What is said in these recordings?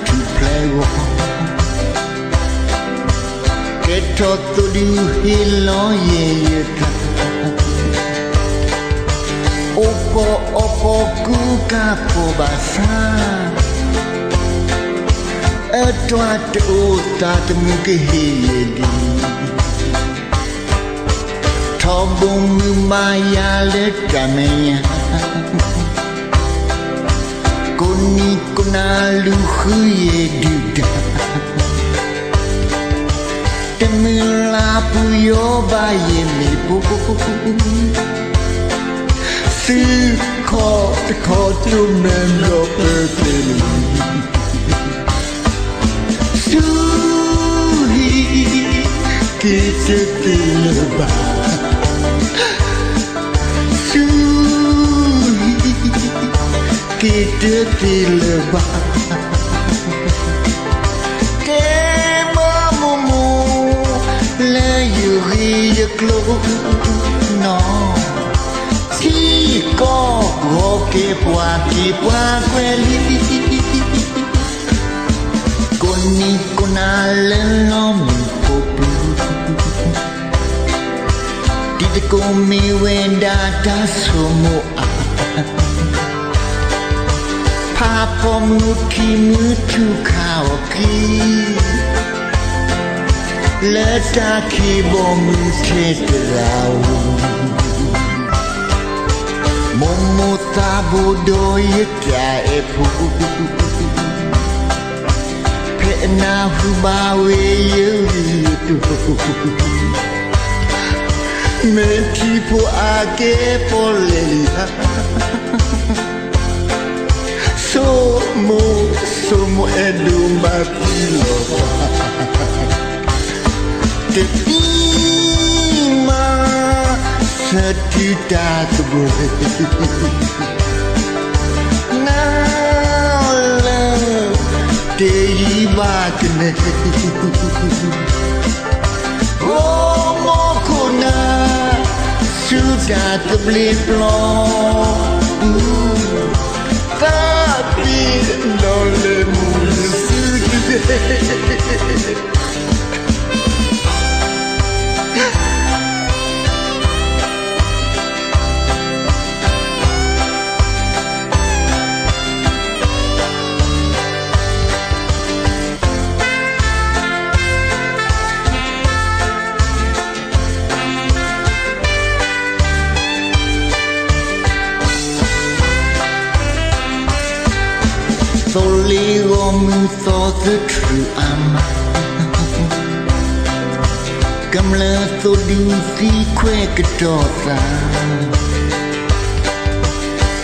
ထူၣ်ဖျဲးဂီၤ, ကဲထီၣ်သိၣ်ဒူဟ့ၣ်လီၤယဲၢ်ယသး, အိၣ်ပီၣ်အီၣ်ပီၣ်ကူကၤပီၣ်ဘၣ်ဆၣ်, အတၢ်တအိၣ်သးတမုာ်ကဟ့ၣ်ယဲၢ်ဒံး, ထီဘိမုၢ်ဘၣ်ယၤလၢတၢ်မဲာ်ညါ, ကိးနံၤကိးနၤလူၤဃုယဲၢ်ဒုၣ်ဒါ, တမုၢ်လၢ်ပူၤယီၤဘၣ်ယဲၢ်မ့ၣ်ပိၢ်, သုခီၣ်တခီၣ်တိၢ်မဲာ်ဘျီၣ်ပၢၢ်သ့ၣ်လံ, ဆူဟံၣ် က့ၤတသ့လၢၤဘၣ်, ဆူဟံၣ် က့ၤတသ့လၢၤဘၣ်, ကဲမုာ်မိၢ်မိၢ် လၢယဂ့ၢ်ယကျိၤနီၤ, ထံကီၢ်ဂီၤက့ၤပှၤက့ၤပှၤကွဲးလံ, ကိးနံၤကိးနၤလၢလီၢ်မံခိၣ်ပူၤ, တံၤသကိးမ့ၢ်ဝဲဒၣ်တၢ်ဆိကမိၣ်အါ, ဖးဖီမုၢ်ခံမုၢ်ထူၣ်ခးအီၤခံ, လၢတၢ်ခံးဘီမုၢ်ထဲတဂၤဧိၤ, မိၢ်မိၢ်သးဘိဒီးယတၢ်အဲၣ်ဖိ, ဖဲအနၢ်ဟူဘၣ်ဝဲယဂ့ၢ်ယကျိၤ, မ့ၢ်ထံဖိအကဲပီၣ်လဲၣ်လံဧါ, ဆိမိၣ်ဆိမိၣ်အဲၣ်ဒိးမၤသံလီၤသး, တသံမး ဆၢတုၤတၢ်သဘျ့, နၤလၢ တယံာ်ဘၣ်ကနဲၣ်, ဂီၤမီခိၣ်နၢ် ဆူတၢ်သဘျ့ပျီပူၤ, သးပ့ၤဒီးလဲၤမုာ်လၢစုတဘ့ၣ် သိလ့ၣ်ဂီၤမုၢ်သီသထြူးအါမး, ကမျၢၢ်သိၣ်ဒူသံခွဲးကတီၤသး,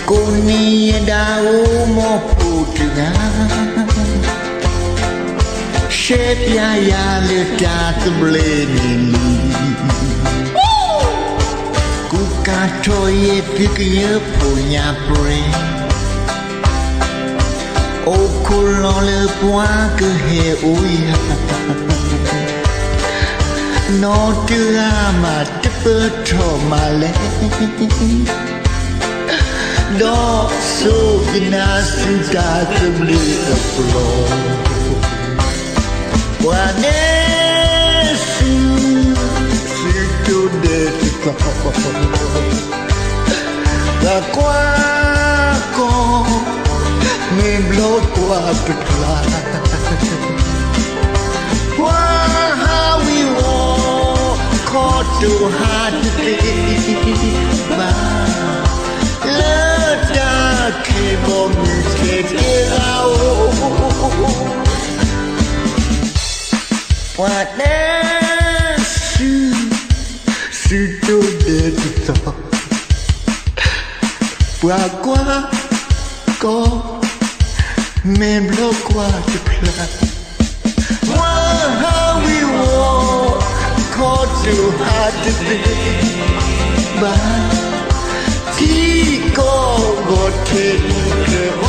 ကိးနံၤယဒၣ်အိၣ်မိၢ်ဖိတဂၤ, ရှဲပျးယၤလၢတၢ်သဘျ့န့ၣ်လံ, ကူကၤထီၣ်ယဲၢ်သုကယၢၢ်ဖိညၣ်ပြဲ အိၣ်ခိးလီၤလၢပှၤကဟဲအိၣ်ယၤ, နီတဂၤမးတပၢၢ်ထီၣ်မးလဲၣ်, ဒီးဆိကနၣ်ဆူတၢ်သဘျ့အပျီ, ပှၤနဲဆူ စုတိၢ်ဒဲးတသီ သးကွၢ်ကီ မ့ၢ်ဘျီကွၢ်တဖျါ, ပှၤဟးဝံၤဝီၤ ခီတိၢ်ဟးတသ့ဘၣ်, လၢတၢ်ခံးဘီမုၢ်ထဲတဂၤဧိၤ, ပှၤနဲဆူ စုတိၢ်ဒဲးတသီ ပှၤကွၢ်ကီ မ့ၢ်ဘျီကွၢ်တဖျါ, ပှၤဟးဝံၤဝီၤ ခီတိၢ်ဟးတသ့ဘၣ်, ထံကီၢ်ဂီၤထဲအံၤကျၢၤ